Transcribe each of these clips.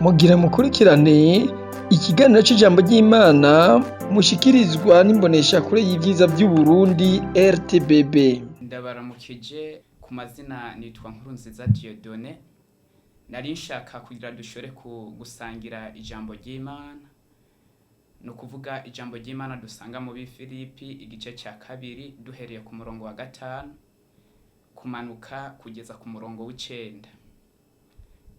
Mugira mukurikirane ikiganiro c'ijambo ry'Imana mushikirizwa n'imboneshakure y'ivyiza vy'Uburundi RTBB. Ndabaramukije ku mazina, nitwa Nkurunziza Dieudonné. Nari nshaka kugira dushobore gusangira ijambo ry'Imana, ni ukuvuga ijambo ry'Imana dusanga mu Bifilipi igice cya kabiri, duhereye ku murongo wa 5 kumanuka kugeza ku murongo w'9.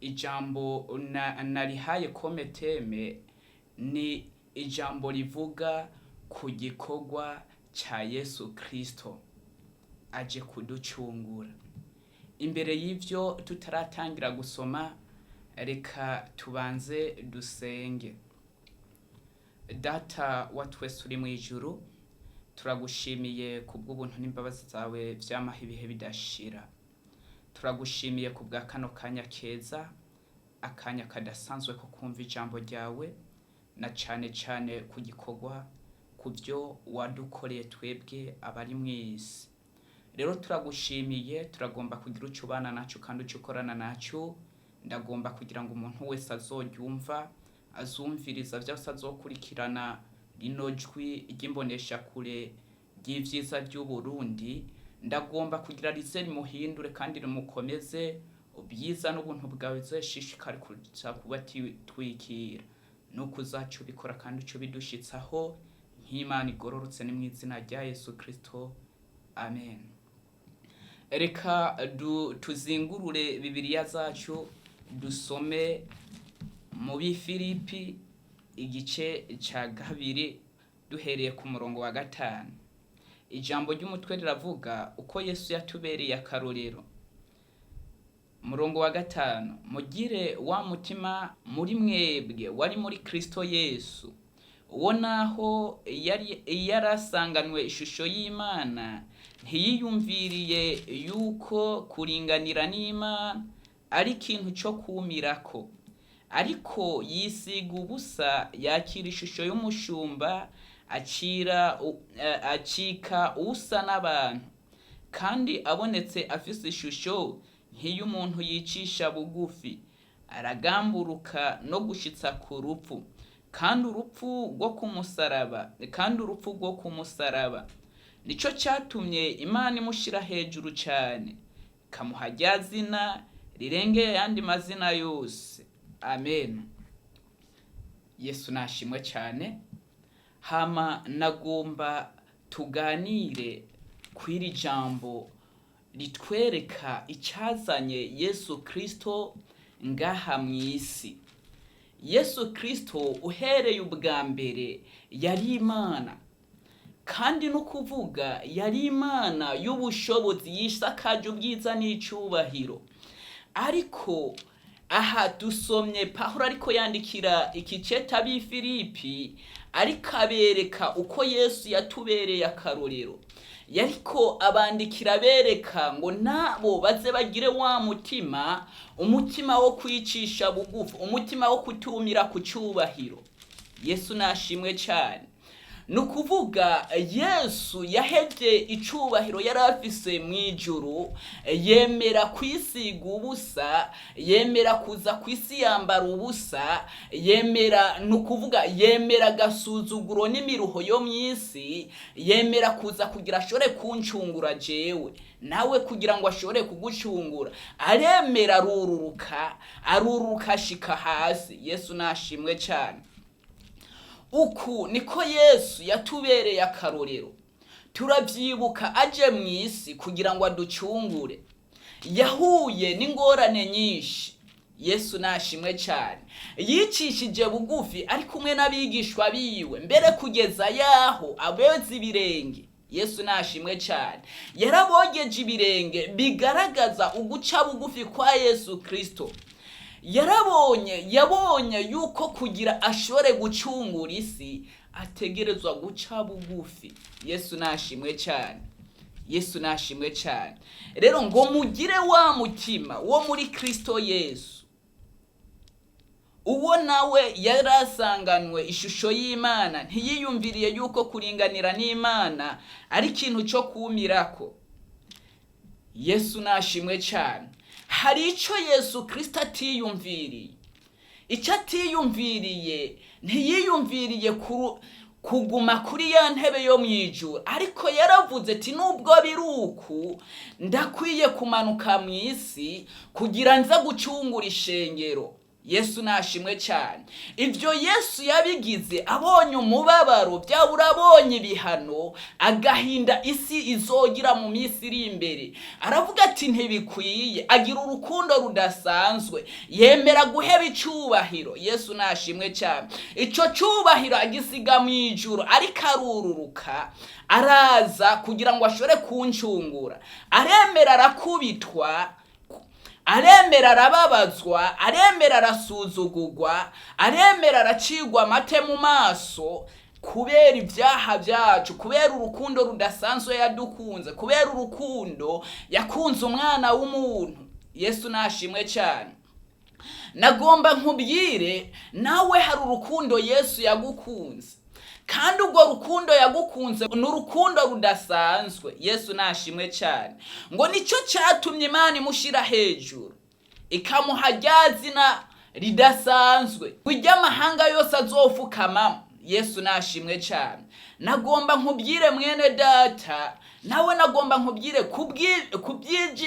Ijambo narihaye comme thème ni ijambo rivuga ku gikorwa ca Yesu Kristo aje kuducungura. Imbere y'ivyo, tutaratangira gusoma, reka tubanze dusenge. Data wa twese uri mw'ijuru, turagushimiye kubw'ubuntu n'imbabazi zawe vyamaho ibihe bidashira. Turagushimiye kubwa kano kanya keza, akanya kadasanzwe ko kumva ijambo ryawe, na cane cane ku gikorwa, ku vyo wadukoreye twebwe abari mw'isi. Rero turagushimiye, turagomba kugira uco ubana naco kandi uco ukorana naco. Ndagomba kugira ngo umuntu wese azoryumva, azumviriza vyose, azokurikirana rino jwi ry'imboneshakure ry'ivyiza vy'Uburundi, ndagomba kugira rize rimuhindure kandi rimukomeze. Ubwiza n'ubuntu bwawe bizoshishikare kuza kubatwikira, nuko uzaca ubikora kandi uce ubidushitsaho nk'Imana igororotse. Ni mw'izina rya Yesu Kristo, amen. Reka tuzingurure Bibiliya zacu, dusome mu Bifilipi igice ca kabiri, duhereye ku murongo wa 5. Ijambo ry'umutwe riravuga uko Yesu yatubereye akarorero. Murongo wa 5: "Mugire wa mutima muri mwebwe wari muri Kristo Yesu, uwo naho yari yarasanganwe ishusho y'Imana, ntiyiyumviriye yuko kuringanira n'Imana ari ikintu co kumirako, ariko yisiga ubusa, yakira ishusho y'umushumba, acira acika usa n'abantu. Kandi abonetse afise ishusho nk'iy'umuntu, yicisha bugufi, aragamburuka no gushitsa ku rupfu, kandi urupfu rwo ku musaraba, kandi urupfu rwo ku musaraba. Nico catumye Imana imushira hejuru cane, ikamuha rya zina rirengeye ayandi mazina yose." Amen. Yesu nashimwe cane. Hama nagomba tuganire kw'iri jambo ritwereka icazanye Yesu Kristo ngaha mw'isi. Yesu Kristo uhereye ubwa mbere yari Imana, kandi n'ukuvuga yari Imana y'ubushobozi yisakaje ubwiza n'icubahiro. Ariko aha dusomye Pawulo ariko yandikira ikiceta ab'Ifilipi, ariko abereka uko Yesu yatubereye akarorero. Yariko abandikira abereka ngo nabo baze bagire wa mutima, umutima wo kwicisha bugufi, umutima wo kutumira ku cubahiro. Yesu nashimwe cane. Ni ukuvuga Yesu yahevye icubahiro yari afise mw'ijuru, yemera kwisiga ubusa, yemera kuza kw'isi yambara ubusa, yemera, ni ukuvuga yemera agasuzuguro n'imiruho yo mw'isi, yemera kuza kugira ashobore kuncungura jewe nawe, kugira ngo ashobore kugucungura. Aremera arururuka, arururuka ashika hasi. Yesu nashimwe cane. Uku niko Yesu yatubereye akarorero. Turavyibuka aje mw'isi kugira ngo aducungure, yahuye n'ingorane nyinshi. Yesu nashimwe cane. Yicishije bugufi ari kumwe n'abigishwa biwe, mbere kugeza yaho abeza ibirenge. Yesu nashimwe cane. Yarabogeje ibirenge, bigaragaza uguca bugufi kwa Yesu Kristo. Yarabonye, yabonye yuko kugira ashobore gucungura isi ategerezwa guca bugufi. Yesu nashimwe cyane. Yesu nashimwe cyane. Rero ngo mugire wa mutima wo muri Kristo Yesu, uwo nawe yarasanganwe ishusho y'Imana, ntiyiyumviriye yuko kuringanira n'Imana ari ikintu cyo kumirako. Yesu nashimwe cyane. Hari icyo Yesu Kristo atiyumviriye. Icyo atiyumviriye, ntiyiyumviriye kuguma kuri ya ntebe yo mu ijuru, ariko yaravuze ati nubwo biri uku, ndakwiye kumanuka mu isi kugira nza gucungura ishengero. Yesu nashimwe cyane. Ibyo Yesu yabigize abonye umubabaro, byabura abonye ibihano, agahinda isi izogira mu minsi iri imbere. Aravuga ati ntibikwiye, agira urukundo rudasanzwe, yemera guheba icyubahiro. Yesu nashimwe cyane. Icyo cyubahiro agisiga mu ijuru, ariko arururuka araza kugira ngo ashobore kuncungura. Aremera arakubitwa, aremera arababazwa, aremera arasuzugurwa, aremera aracigwa amate mu maso kubera ibyaha byacu, kubera urukundo rudasanzwe yadukunze, kubera urukundo yakunze umwana w'umuntu. Yesu nashimwe cyane. Nagomba nkubwire nawe, hari urukundo Yesu yagukunze, kandi urwo rukundo yagukunze ni urukundo rudasanzwe. Yesu nashimwe cyane. Ngo nicyo cyatumye Imana imushyira hejuru, ikamuha rya zina ridasanzwe ry'amahanga yose azofukamamo. Yesu nashimwe cyane. Nagomba nkubwire mwene data, nawe nagomba nkubwire ku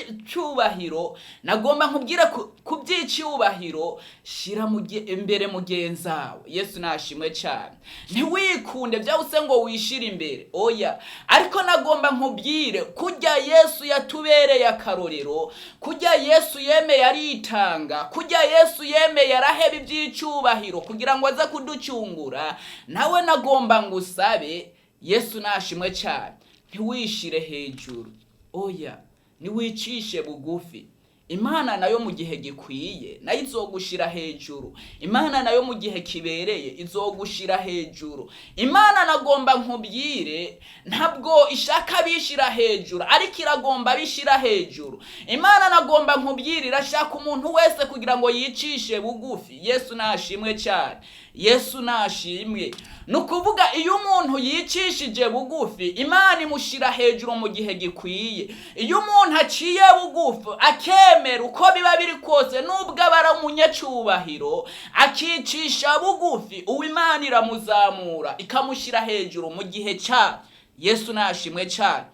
by'icyubahiro, nagomba nkubwire ku by'icyubahiro, shyira imbere mugenzawe. Yesu nashimwe cyane. Ntiwikunde byawuse ngo wishire imbere, oya. Ariko nagomba nkubwire kujya Yesu yatubereye akarorero, kujya Yesu yemeye aritanga, kujya Yesu yemeye araheba iby'icyubahiro kugira ngo aze kuducungura. Nawe nagomba ngusabe, Yesu nashimwe cyane, ntiwishire hejuru, oya, niwicishe bugufi. Imana nayo mu gihe gikwiye nayo izogushira hejuru. Imana nayo mu gihe kibereye izogushira hejuru. Imana nagomba nkubwire, ntabwo ishaka abishira hejuru, ariko iragomba abishira hejuru. Imana nagomba nkubwire, irashaka umuntu wese kugira ngo yicishe bugufi. Yesu nashimwe cyane. Yesu nashimwe. Ni ukuvuga iyo umuntu yicishije bugufi, Imana imushyira hejuru mu gihe gikwiye. Iyo umuntu aciye bugufi, akemera uko biba biri kose, nubwo aba ari umunyacyubahiro, akicisha bugufi, uwo Imana iramuzamura ikamushyira hejuru mu gihe cya. Yesu nashimwe cyane.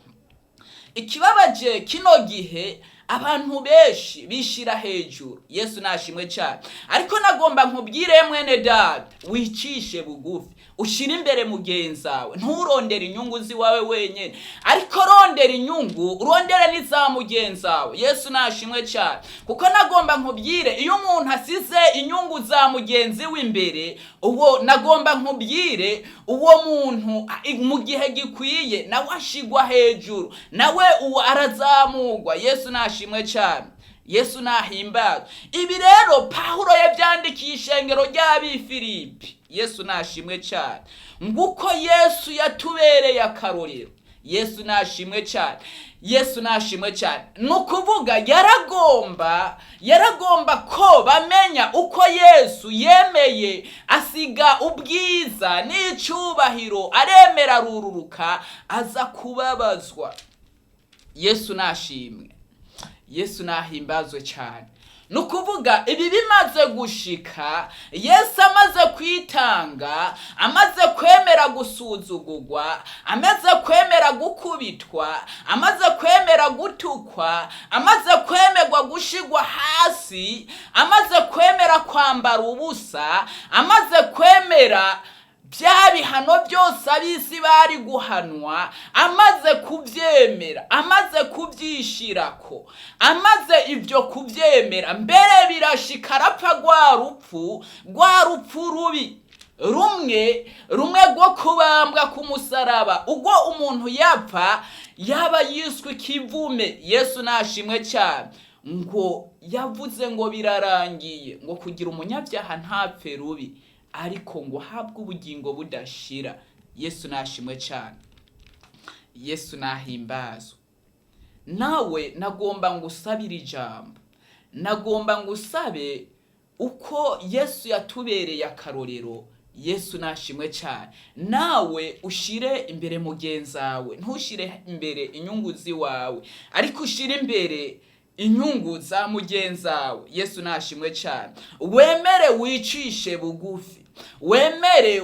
Ikibabaje kino gihe, abantu benshi bishira hejuru. Yesu nashimwe cyane. Ariko nagomba nkubwire mwene data, wicishe bugufi, ushyire imbere mugenzawe, nturondere inyungu ziwawe wenyine, ariko rondera inyungu, urondere n'iza mugenzawe. Yesu nashimwe cyane. Kuko nagomba nkubwire, iyo umuntu asize inyungu za mugenzi we imbere, uwo nagomba nkubwire, uwo muntu mu gihe gikwiye nawe ashigwa hejuru, nawe uwo arazamurwa. Yesu nashimwe cyane. Yesu nahimbazwe. Ibi rero Pawulo yabyandikiye ishengero ry'Abifilipi. Yesu nashimwe cyane. Nguko Yesu yatubereye akarorero. Yesu nashimwe cyane. Yesu nashimwe cyane. Ni ukuvuga yaragomba ko bamenya uko Yesu yemeye asiga ubwiza n'icyubahiro, aremera arururuka aza kubabazwa. Yesu nashimwe. Yesu nahimbazwe cyane. Ni ukuvuga ibi bimaze gushika, Yesu amaze kwitanga, amaze kwemera gusuzugurwa, amaze kwemera gukubitwa, amaze kwemera gutukwa, amaze kwemerwa gushigwa hasi, amaze kwemera kwambara ubusa, amaze kwemera bya bihano byose ab'isi bari guhanwa, amaze kubyemera, amaze kubyishirako, amaze ibyo kubyemera, mbere birashika arapfa rwa rupfu, rwa rupfu rubi rumwe rumwe rwo kubambwa ku musaraba. Ubwo umuntu yapfa yaba yiswe ikivume. Yesu nashimwe cyane. Ngo yavuze ngo birarangiye, ngo kugira umunyabyaha ntapfe rubi, ariko ngo ahabwe ubugingo budashira. Yesu nashimwe cyane. Yesu nahimbazwe. Nawe nagomba ngusabire ijambo, nagomba ngusabe uko Yesu yatubereye akarorero. Yesu nashimwe cyane. Nawe ushire imbere mugenzawe, ntushire imbere inyungu ziwawe, ariko ushire imbere inyungu za mugenzawe. Yesu nashimwe cyane. Wemere wicishe bugufi, wemere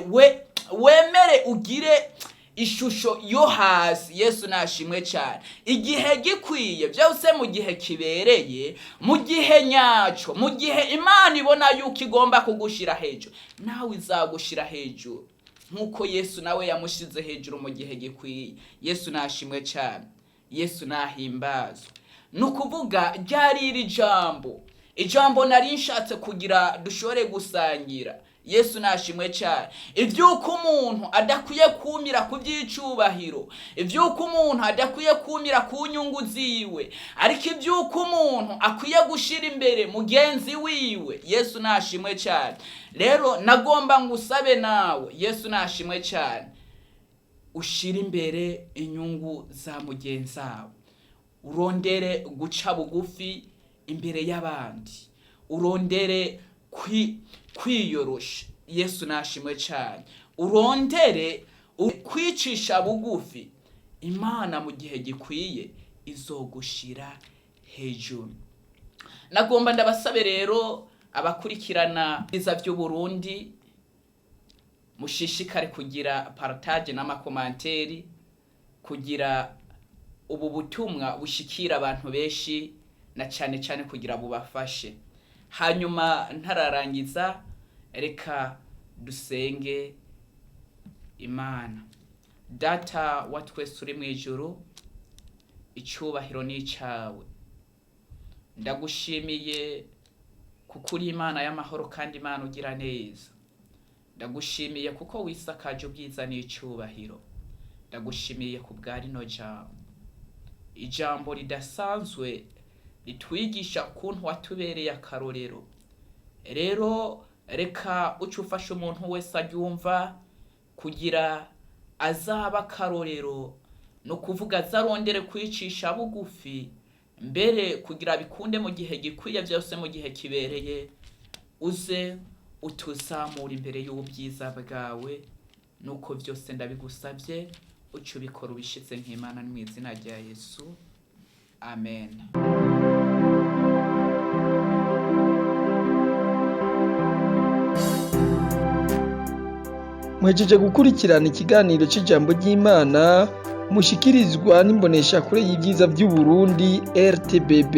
wemere ugire ishusho yo hasi. Yesu nashimwe cyane. Igihe gikwiye byose, mu gihe kibereye, mu gihe nyacyo, mu gihe Imana ibona yuko igomba kugushira hejuru, nawe izagushira hejuru nk'uko Yesu nawe yamushize hejuru mu gihe gikwiye. Yesu nashimwe cyane. Yesu nahimbazwe. Ni ukuvuga ryari iri jambo, ijambo nari nshatse kugira dushobore gusangira. Yesu nashimwe cyane. Iby'uko umuntu adakwiye kumira ku by'icubahiro, iby'uko umuntu adakwiye kumira ku nyungu ziwe, ariko iby'uko umuntu akwiye gushyira imbere mugenzi wiwe. Yesu nashimwe cyane. Rero nagomba ngusabe nawe, Yesu nashimwe cyane, ushyire imbere inyungu za mugenzi wawe, urondere guca bugufi imbere y'abandi, urondere kwiyorosha. Yesu nashimwe cyane. Urondere kwicisha bugufi, Imana mu gihe gikwiye izogushira hejuru. Nagomba ndabasabe rero abakurikirana byiza by'Uburundi, mushishikare kugira partage n'amakomanteri kugira ubu butumwa bushikira abantu benshi, na cyane cyane kugira bubafashe. Hanyuma ntararangiza, reka dusenge Imana. Data wa twese uri mu ijuru, icyubahiro ni icyawe. Ndagushimiye kuko uri Imana y'amahoro kandi Imana ugira neza. Ndagushimiye kuko wisakaje ubwiza n'icyubahiro. Ndagushimiye ku bwa rino jambo, ijambo ridasanzwe ritwigisha ukuntu watubereye akarorero. Rero reka uce ufasha umuntu wese aryumva kugira azaba akarorero, ni ukuvuga azarondere kwicisha bugufi mbere kugira bikunde mu gihe gikwiye byose, mu gihe kibereye, uze utuzamura imbere y'ubwiza bwawe. Nuko byose ndabigusabye, uce ubikora ubishitse nk'Imana, mu izina rya Yesu, amen. Muhejeje gukurikirana ikiganiro c'ijambo ry'Imana mushikirizwa n'imboneshakure y'ivyiza vy'Uburundi RTBB.